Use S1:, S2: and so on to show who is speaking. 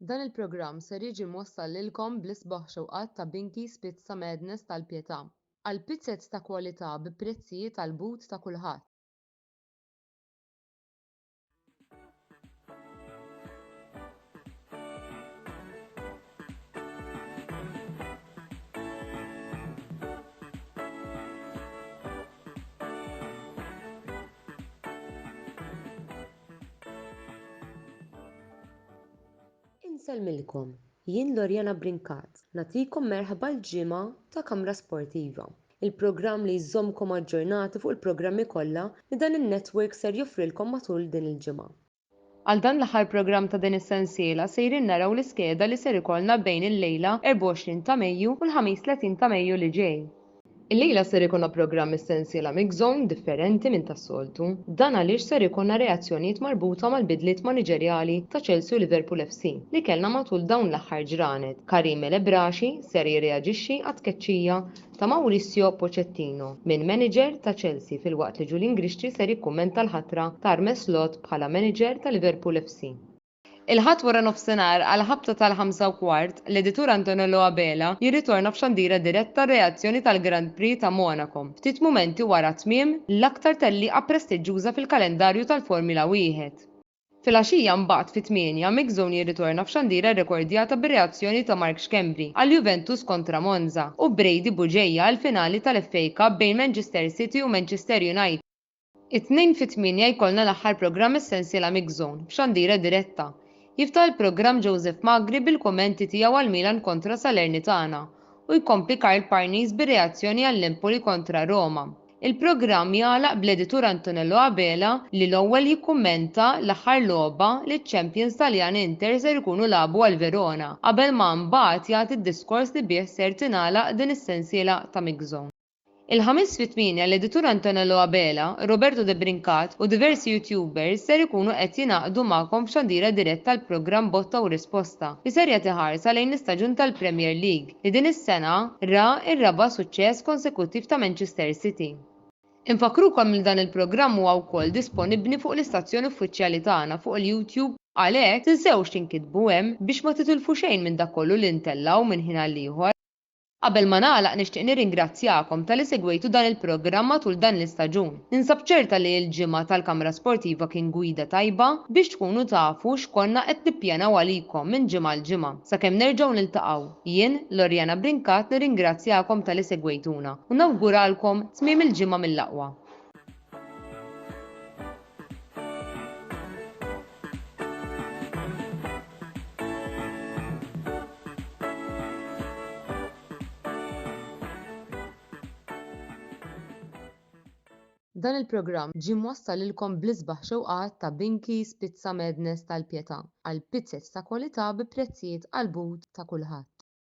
S1: Dan il-programm ser jiġi mwassal lilkom bl-isbaħ xewqat ta' Binky's Pizza Madness tal-Pietà. Għal pizzez ta' kwalità bi prezzijiet għall-but ta' kulħadd. Insellmilkom, jien Loriana Brincat, nagħtikom merħba l-ġimgħa ta' Kamra Sportiva, il-programm li jżommkom aġġornati fuq il-programmi kollha li dan in-network ser joffrilkom matul din il-ġimgħa. Għal dan l-aħħar programm ta' din is-sensiela sejrin naraw l-iskeda li ser ikollna bejn illejla 24 ta' Mejju u l-Ħamis 30 ta' Mejju li ġej. Illejla ser ikollna programm mis-sensiela Mix Zone differenti minn tas-soltu. Dan għaliex ser ikollna reazzjonijiet marbuta mal-bidliet maniġerjali ta' Chelsea u Liverpool FC li kellna matul dawn l-aħħar ġranet. Karim El Ebrashi ser jirreaġixxi għat-tkeċċija ta' Mauricio Pochettino minn manager ta' Chelsea filwaqt li Julian Grixti ser jikkummenta l-ħatra ta' Arne Slot bħala manager ta' Liverpool FC. Il-Ħadd waranofsinhar għall-ħabta tal-ħamsa u kwart, l-editur Antonello Abela jirritorna f'xandira diretta r-reazzjoni tal-Grand Prix ta' Monaco, ftit mumenti wara tmiem l-aktar tellieqa prestiġġuża fil-kalendarju tal-Formula Wieħed. Filgħaxija mbagħad fit-tmienja, Mix Zone jirritorna f'xandira rrekordjata bir-reazzjoni ta' Mark Schembri għal Juventus kontra Monza u Brady Bugeja għall-finali tal-FA Cup bejn Manchester City u Manchester United. It-Tnejn fit-tmienja jkollna l-aħħar programm mis-sensiela Mix Zone, b'xandira diretta. Jiftaħ il-programm Joseph Magri bil-kummenti tiegħu għal Milan kontra Salernitana u jkompli Karl Parnis bir-reazzjoni għall-Empoli kontra Roma. Il-programm jagħlaq bl-editur Antonello Abela li l-ewwel jikkummenta l-aħħar logħba li ċ-champions Taljani Inter ser ikunu lagħbu għal Verona qabel ma mbagħad jagħti d-diskors li bih ser tingħalaq din is-sensiela ta' Mix Zone. Il-Ħamis fit-tmienja l-editur Antonello Abela, Roberto Debrincat u diversi YouTubers ser ikunu qed jingħaqdu magħkom f'xandira diretta għall-programm Botta u Risposta li ser jagħti ħarsa lejn l-istaġun tal-Premier League li din is-sena ra r-raba' suċċess konsekuttiv ta' Manchester City. Infakkrukom li dan il-programm huwa wkoll disponibbni fuq l-istazzjon uffiċjali tagħna fuq il-YouTube għalhekk tinsewx tinkitbu hemm biex ma titilfu xejn minn dak kollu li ntellgħu minn ħin għall-ieħor. Qabel ma nagħlaq nixtieq nirringrazzjakom talli segwejtu dan il-programm matul dan l-istaġun. Ninsab ċerta li l-ġimgħa tal-Kamra Sportiva kien gwida tajba biex tkunu tafu x'konna qed nippjanaw għalikom minn ġimgħa għal ġimgħa. Sakemm nerġgħu niltaqgħu, jien, Loriana Brincat nirringrazzjakom talli segwejtuna u nawguralkom tmiem il-ġimgħa mill-aqwa. Dan il-programm ġie mwassal lilkom bl-isbaħ xewqat ta' Binky's Pizza Madness tal-Pietà għal pizzez ta' kwalità bi prezzijiet għall-but ta' kulħadd.